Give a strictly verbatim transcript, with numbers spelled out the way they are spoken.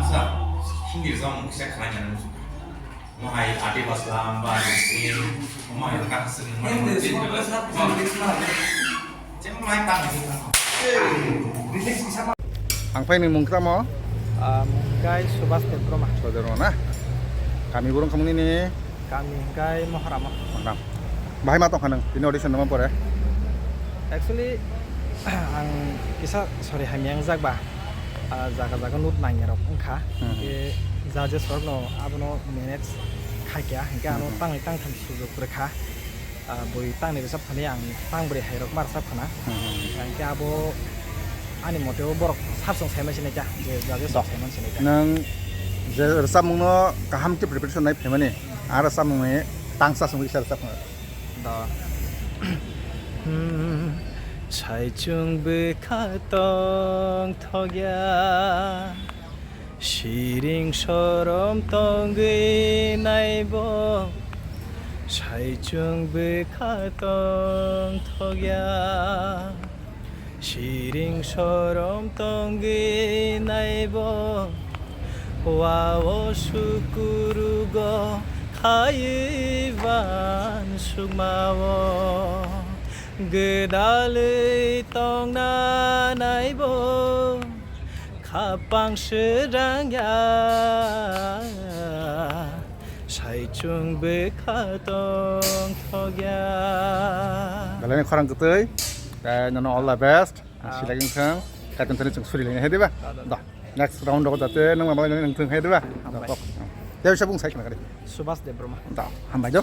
Sa, hindi sa mo kisa kanya na musu. Mo hai ati baslam ba ni, mo hai ka sa mo. Hindi, mo mo mo mo. Ang paini mung tamo? Ah, mung kai Subhas Debbarma. Subhas Debbarma na? Kami burung kamu ini. Kami hingkai Moharama. Moharam. Bahai ma tongkha nang, bini audition nama pore? Actually, ang kisa sorry hamya wngjak ba. Ah, jaga jaga nut nangya rok wngkha. Hmm. Hingke ja je sorok no abono manage khaikya, hingke ano Hmm. tangwi tangtham sujok rwkha. Ah, bui tangni rwchap thani ang tangbrwi hai rok ma rwchap khana. Hmm. Hingke abo ani mote o borok sab song saimani sinai kya, je ja je song saimani sinai kya. Nang je rwchapmung no kaham khe preparation nai phaimani. Aro samungni tangsa sungwi sar sakno. Da. Hmm, saichung bwkha tong thokya, siring sorom tongwi naibo, saichung bwkha tong thokya. Siring sorom tongwi naibo, wa o sukurugo khaiwi ban sukmao. Gwdalwi tongna naibo, khapang srangya, saichung bwkha tong thokya. Belai khorang kwtwi, eh, nono all the best. Ah. Silai wng thang, kaitor thani chwng suri laina hai diba? Ah, da, da. Da. Next round rogo jate nang ma balai nang thang hai diba? Hambai. Da, kok. Tei bisa bung sai khna kari. Subhas Debbarma. Da, hambai do.